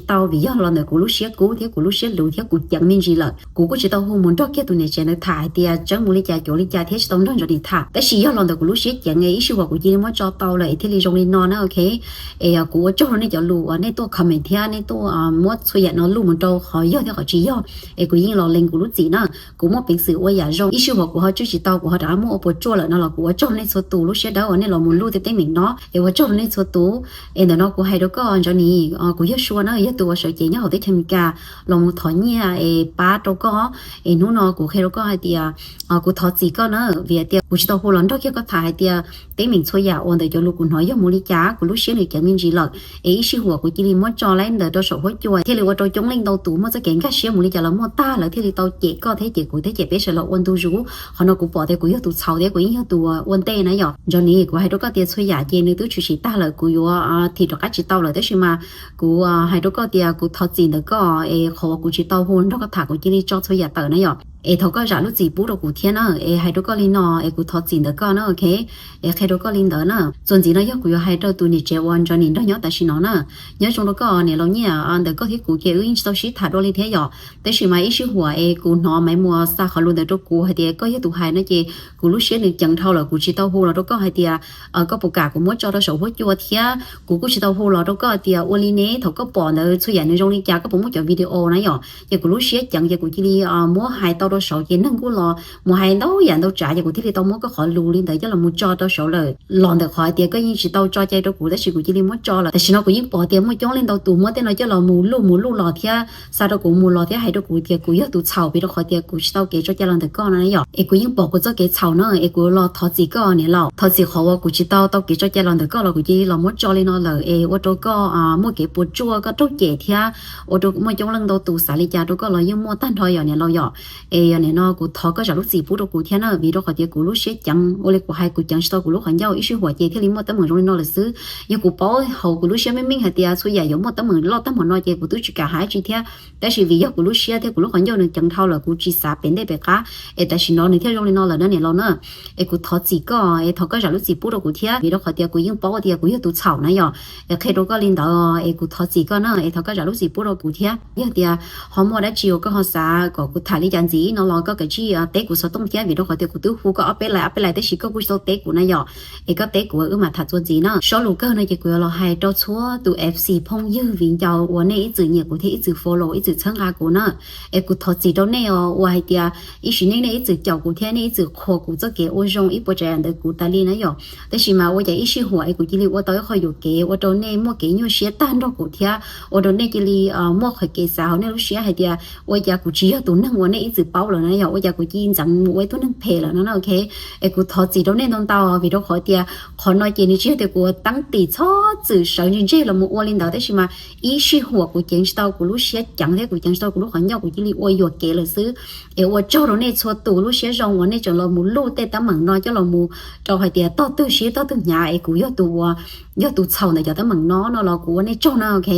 tau vim yog los ntawm kuv lub siab kub thiab kuv lub siab luv thiab kuv ceev me ntsis lawm. Kuv kuj tsis tau hu mus nrog kiag tus niam tsev ntawd tham hais tias tseeb mus li cas cuav li cas thiab tsis tau nrog Ntsov Nis tham. Tab sis yog los ntawm kuv lub siab ceev es ib sij huam kuv cia li muab tso tau lawm es thiaj li zoo li no na, ok. Es kuv ua tsaug rau nej cov lus uas nej tuaj comment thiab nej tuaj muab txhua yam no luj mus rau qhov yog thiab qhov tsis yog, es kuv yeej los lees kuv lub txim na. Kuv muaj peev xwm ua yam zoo, ib sij huam kuv ho tswj tsis tau, kuv ho rov qab muab ua puas tsuaj lawm no los kuv ua tsaug rau nej txhua tus lub siab dawb uas nej los mus luj tej teeb meem no. Es ua tsaug rau nej txhua tus. Es ntawm no kuv hais rau koj Ntsov Nis, kuv yog Sua na, yog tus uas sawv cev nyob hauv teb chaws Amelikas los mus thov nyiaj es pab rau koj. Es hnub no kuv qhia rau koj hais tias kuv thov txim koj na, vim hais tias kuv tsis tau hu los nrog kiag koj tham hais tias teeb meem txhua yam uas ntawm cov lus kuv hnov yog mus li cas, kuv lub siab nws ceev me ntsis lawm. Es ib sij huam kuv cia li muab tso laib ntawd rau saum huab cua thiaj li ua rau coob leej ntau tus muaj txoj kev nkag siab mus li cas los muaj tag, lawv thiaj li tau cem koj thiab cem kuv thiab cem peb sawv los ua ntu zus. Qhov no kuv pom tias kuv yog tus txhaum thiab kuv yeej yog tus ua ntej na yom. Ntsov Nis, kuv hais rau koj tias txhua yam ces nws twb tshwm sim tag lawm, kuv yuav thim rov qab tsis tau lawm, tab sis mas kuv hais rau koj tias kuv thov txim ntawm koj es qhov uas kuv tsis tau hu nrog koj tham kuv cia li tso txhua yam tawm na yom. Es thov koj zam lub txim pub rau kuv thiab na, es hais rau koj li no es kuv thov txim ntawm koj na, ok. Es qhia rau koj li ntawd na, txuas ntxiv no yog kuv yuav hais rau tus niam tsev uas Ntsov Nis nrog nyob tam sim no na. Nyob zoo rau koj niam laus Nyiaj, ntawm koj thiab kuv ces wb yeej tsis tau sib tham dua li thiab yom, tab sis mas ib sij huam es kuv hnov Maiv Muas xa qhov lus ntawd rau kuv hais tias koj yog tus hais no ces kuv lub siab nws ceev dhau lawm, kuv tsis tau hu los rau koj hais tias koj puas kam kuv muab tso rau saum huab cua thiab kuv kuj tsis tau hu los rau koj tias ua li ne, thaum koj pom ntawd txhua yam nws zoo li cas koj puas muaj cov video na yom. Ces kuv lub siab ceev ces kuv cia li muab hais tau rau saud ces neeg kuj los mus hais ntau yam ntau tsav ces kuv thiaj li tau muab koj qhov lus li ntawd coj los mus tso rau saud lawm. Los ntawm qhov hais tias koj yeej tsis tau tso cai rau kuv tab sis kuv cia li muab tso lawm. Tam sim no kuv yeej pom tias muaj coob leej ntau tus muab tej no coj los mus luj mus luj los thiab xa rau kuv mus los thiab hais rau kuv tias kuv yog tus txhaum vim rau qhov tias kuv tsis tau kev tso cai los ntawm koj no yom. Es kuv yeej pom kuv txoj kev txhaum no es kuv los thov txim koj niam laus, thov txim qhov uas kuv tsis tau tau kev tso cai los ntawm koj los kuv cia li los muab tso li no lawm es ua rau koj muaj kev puas tsuaj koj raug cem thiab ua rau muaj coob leej ntau tus xav li cas rau koj los yeej muaj tag nrho yom niam laus yom. Es yog nim no kuv thov koj zam lub txim pub rau kuv thiab na, vim rau qhov tias kuv lub siab ceev, ua li kuv hais kuv ceev tsis tau kuv lub qhov ncauj, ib sij huam ces thiaj li muaj teeb meem zoo li no lawm xwb. Yog kuv paub hauv kuv lub siab meej meej hais tias txhua yam yuav muaj teeb meem loj tag npaum no ces kuv twb tsis kam hais dab tsi thiab, tab sis vim yog kuv lub siab thiab kuv lub qhov ncauj nws ceev dhau lawm kuv tsis xav pem ntej pem qab, es tam sim no nws thiaj zoo li no lawm na niam laus na. Es kuv thov txim koj es thov koj zam lub txim pub rau kuv thiab vim rau qhov tias kuv yeej paub tias kuv yog tus txhaum na yom. Es qhia rau koj li ntawd es kuv thov txim koj na es thov koj zam lub txim pub rau kuv thiab. Yog tias ho muaj dab tsi uas koj ho xav kom kuv tham li cas ntxiv no los koj kav tsij teb kuv xov tooj thiab vim rau qhov tias kuv twb hu koj ob peb lais ob peb lais tab sis koj kuj tsis tau teb kuv na yom. Es koj teb kuv wb mam tham txuas ntxiv na. Sob lus kawg no ces kuv yuav los hais rau txhua tus F C phooj ywg viv ncaus uas nej ib txwm nyiam kuv thiab ib txwm follow ib txwm txhawb nqa kuv na. Es kuv thov txim rau nej os, uas hais tias ib sim neej nej ib txwm caum kuv thiab nej ib txwm qhuas kuv txoj kev ua zoo ib puas tsav yam ntawd kuv tas li na yom. Tab sis mas ua cas ib sij huam es kuv cia li ua tau ib qho yuam kev ua rau nej muaj kev nyuaj siab tag nrog kuv thiab ua rau nej cia li muaj qhov kev xav hauv nej lub siab hais tias ua cas kuv tsis yog tus neeg uas nej ib txwm paub lawm na yom, ua cas kuv cia li ntxeev mus ua ib tug neeg phem lawm no na, ok. Es kuv thov txim rau nej ntau ntau vim rau qhov tias qhov no ces nws tsis yog tias kuv teeb tim txhob txwm sawv ntseg ntseg los mus ua li ntawd tab sis mas ib sij huam kuv ceev tsis tau kuv lub siab ceev thiab kuv ceev tsis tau kuv lub qhov ncauj kuv cia li ua yuam kev lawm xwb. Es ua tsaug rau nej txhua tus lub siab zoo uas nej tseem los mus luj tej teeb meem no coj los mus rau hais tias tog tug siab tog tug hnyav es kuv yog tus uas yog tus txhaum ntawm cov teeb meem no no los kuv ua nej tsaug na, ok.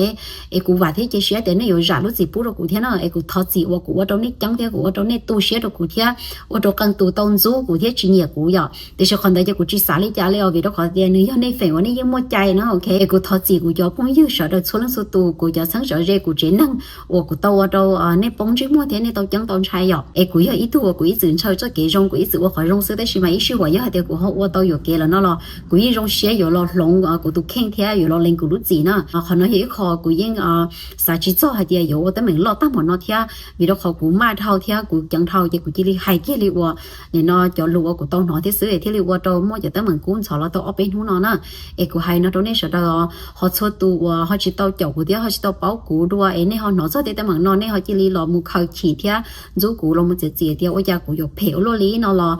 Es kuv vam thiab cia siab tias nej yuav zam lub txim pub rau kuv thiab na, es kuv thov txim uas kuv ua rau nej ceeb thiab kuv ua rau nej tu siab rau kuv thiab ua rau qee tus tau ntxub kuv thiab tsis nyiam kuv yom. Tiam sis qhov ntawd ces kuv tsis xav li cas li os vim rau qhov tias nws yog nej feem uas nej yeej muaj cai na, ok. Es kuv thov txim kuv cov phooj ywg sawv daws txhua leej txhua tus, kuv cov txheeb tsav ze, kuv tsev neeg uas kuv tau ua rau nej poob ntsej muag thiab nej tau ceeb tau ntshai yom. Es kuv yog ib tug uas kuv ib txwm ntshaw txoj kev zoo, kuv ib txwm ua qhov zoo xwb tab sis mas ib sij huam yog hais tias kuv ho ua tau yuam kev lawm no los kuv yeej zoo siab yuav los hloov kuv tus kheej thiab yuav los lees kuv lub txim na. Qhov no yog ib qho kuv yeej xav tsis txog hais tias yuav ua teeb meem loj tag npaum no thiab vim rau qhov kuv maj dhau thiab kuv ceev dhau ces kuv cia li hais kiag li uas nim no cov lus uas kuv tau hnov thiab xwb thiaj li ua rau muaj cov teeb meem kub ntxhov los tau ob peb hnub no na. Es kuv hais no rau nej sawv daws os, ho txhua tus uas ho tsis tau caum kuv thiab ho tsis tau paub kuv dua es nej ho hnov txog tej teeb meem no nej ho cia li los mus khaws chim thiab ntxub kuv los mus txiav txim tias ua cas kuv yuav phem ua luaj li no los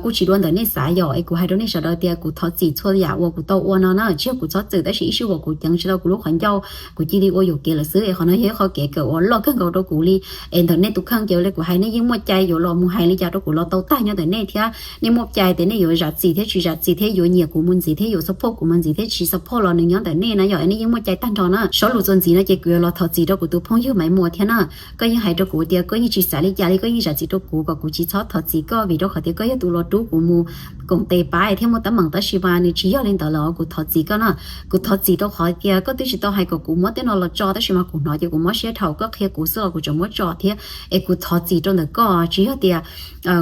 kuj tsis dua ntawm nej xav yom. Es kuv hais rau nej sawv daws tias kuv thov txim txhua yam uas kuv tau ua no na, tsis yog kuv txhob txwm tab sis ib sij huam kuv ceev tsis tau kuv lub qhov ncauj, kuv cia li ua yuam kev lawm xwb. Es qhov no yog ib qho kev kawm uas loj kawg nkaus rau kuv li. Es ntawm nej tus kheej ces li kuv hais nej yeej muaj cai yuav los mus hais li cas rau kuv los tau tag nyob ntawm nej thiab nej muaj cai tias nej yuav zam txim thiab tsis zam txim thiab yuav nyiam kuv mus ntxiv thiab yuav support kuv mus ntxiv thiab tsis support los nws nyob ntawm nej na yom. Nej yeej muaj cai tag nrho na. Sob lus txuas ntxiv no ces kuv yuav los thov txim rau kuv tus phooj ywg Maiv Muas thiab na. Koj yeej hais rau kuv tias koj yeej tsis xav li cas li, koj yeej zam txim rau kuv kom kuv tsis txhob thov txim koj vim rau qhov tias koj yog tus los rub kuv mus koom tes pab thiab muaj teeb meem, tab sis mas nws tsis yog li ntawd lawm, kuv thov txim koj na. Kuv thov txim rau qhov tias koj twb tsis tau hais kom kuv muab tej no los tso, tab sis mas kuv hnov ces kuv mob siab dhau, koj qhia kuv xwb los kuv tseem muab tso thiab. Es kuv thov txim rau ntawm koj, tsis yog tias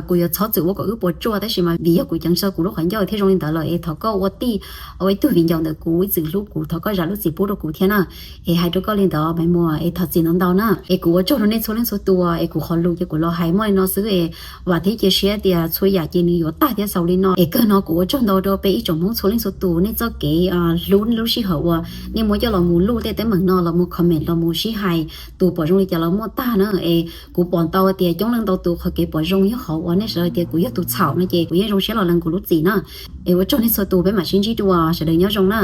kuv yuav txhob txwm ua kom wb puas tsuaj, tab sis mas vim yog kuv ceev tso kuv lub qhov ncauj thiaj zoo li ntawd lawm. Es thov koj ua tij, ua ib tug viv ncaus ntawm kuv, ib txwm hlub kuv, thov koj zam lub txim pub rau kuv thiab na. Es hais rau koj li ntawd Maiv Muas, es thov txim ntau ntau na. Es kuv ua tsaug rau nej txhua leej txhua tus, es kuv qhov lus ces kuv los hais muaj li no xwb es vam thiab cia siab tias txhua yam ces nws yuav tag thiab xaus li no. Es kawg no kuv ua tsaug ntau rau peb ib tsoom Hmoob txhua leej txhua tus, nej txoj kev hlub, nej lub sij hawm uas nej muab coj los mus luj tej teeb meem no, los mus comment, los mus sib hais, tus pom zoo li cas los muaj tag na. Es kuv pom ntau tias coob leej ntau tus qhov kev pom zoo yog qhov uas nej sawv daws tias kuv yog tus txhaum no ces kuv yeej zoo siab los lees kuv lub txim na. Es ua tsaug nej txhua tus, peb mam sib ntsib dua, sawv daws nyob zoo na.